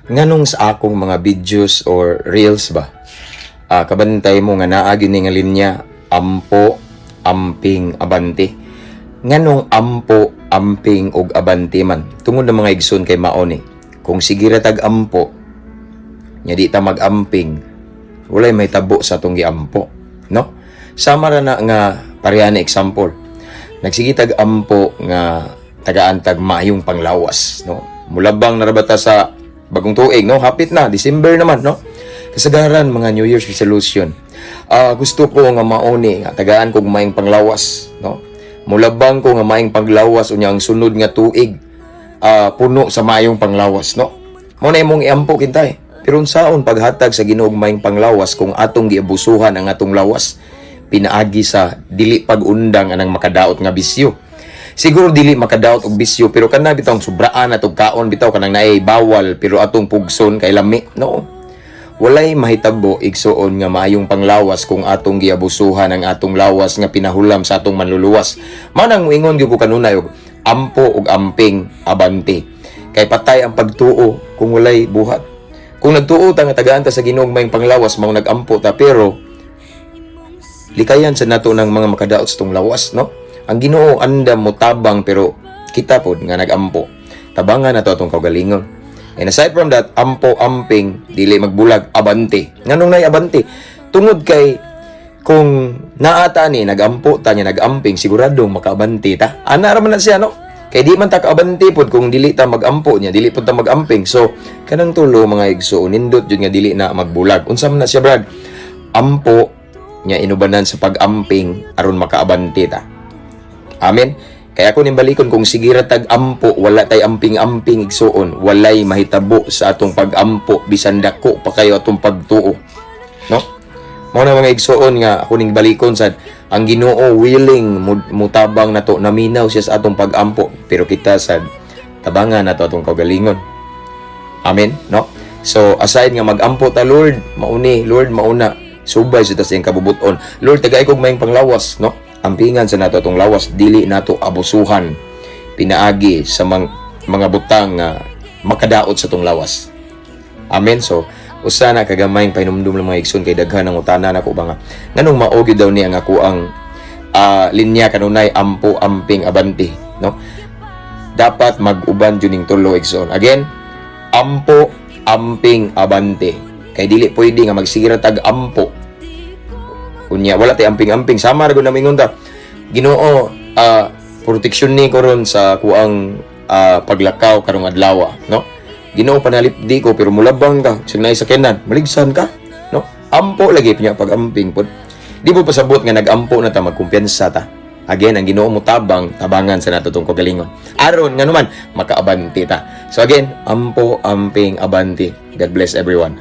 Nganong sa akong mga videos or reels ba, kabantay mo nga naa gyud ni nga linya, ampo, amping, abante. Nganong ampo, amping ug abante man? Tungod ng, mga igsoon, kay mao ni. Kung sige ra tag ampo, nya di ta mag-amping, walay mahitabo sa atong giampo, no? Sama ra na nga pareha na example. Nagsige tag ampo nga tagaan tag maayong panglawas, no? Mulabang na ra ba ta sa bagong tuig, no? Hapit na, December naman, no? Kasagaran mga New Year's resolution. Gusto ko nga mauni nga tagaan kog maayong panglawas, no? Mulabang ko nga maayong panglawas unya ang sunod nga tuig puno sa maayong panglawas, no? Mao na imong iampo kintay. Pero unsaon paghatag sa Ginoo og maayong panglawas kung atong giabusuhan ang atong lawas pinaagi sa dili pag-undang anang makadaot nga bisyo? Siguro dili makadaot og bisyo, pero kana bitawng sobraan atong kaon, bitaw kanang naay bawal pero atong pugson kay lami, no? Walay mahitabo, igsuon, nga maayong panglawas kung atong giabusuhan ang atong lawas nga pinahulam sa atong manluluwas. Manang moingon gyud ko kanunay og ampo ug amping abante. Kay patay ang pagtuo kung walay buhat. Kung nagtuo ta nga tagaan ta sa Ginoo og maayong panglawas, mao nagampo ta, pero likayan sa nato ng mga makadaot sa tong lawas, no? Ang Ginoo andam mo tabang, pero kita pod nga nagampo, tabangan nato atong kaugalingon. And aside from that, ampo, amping, dili magbulag, abante. Nganong nay abante? Tungod kay kung naata ni nagampo ta niya nagamping, siguradong makaabante ta. Ana ra man na siya, no? Kay di man ta kaabante pod kung dili ta magampo niya dili pod ta magamping. So kanang tulo, mga igsoon, nindot jud nga dili na magbulag. Unsa man na siya, brad? Ampo nya inubanan sa pag-amping aron makaabante ta. Amen. Kaya ako ning balikon, kung sige ra tag ampo, wala tay amping-amping, igsuon, walay mahitabo sa atong pag-ampo bisan dako pa kayo atong pagtuo. No? Mao na, mga igsuon, nga ako ning balikon sad, ang Ginoo willing mutabang nato, naminaw siya sa atong pag-ampo, pero kita sad, tabangan nato atong kaugalingon. Amen, no? So aside nga mag-ampo ta, "Lord, mauni, Lord, mauna," subay sa tas iyang kabubuton. "Lord, tagay kog maayong panglawas," no? Ampingan sa nato atong lawas, dili nato abusuhan pinaagi sa mga butang nga makadaot sa tong lawas. Amen. So, usa na kagamayng pahinumdum ng, mga igsoon, kay daghan ang utana nako ba nga nganong mao gyud daw ni ang ako ang linya kanunay, ampo, amping, abante, no? Dapat mag-uban jud ning tulo, igsoon. Again, ampo, amping, abante. Kay dili pwede nga magsige ra tag ampo unya wala tay amping-amping. Sama ra gud namingon ta, "Ginoo, proteksyon ni ko ron sa kuang paglakaw karong adlaw," no? "Ginoo, panalipdi ko," pero mulabang ka sa naay sakyanan, maligsan ka, no? Ampo lagi pinya pag-amping pod. Di mo pasabot nga nag-ampo na ta, magkumpiyansa ta. Again, ang Ginoo mo tabang, tabangan sa nato tong kagalingon aron nga naman makaabante ta. So again, ampo, amping, abante. God bless everyone.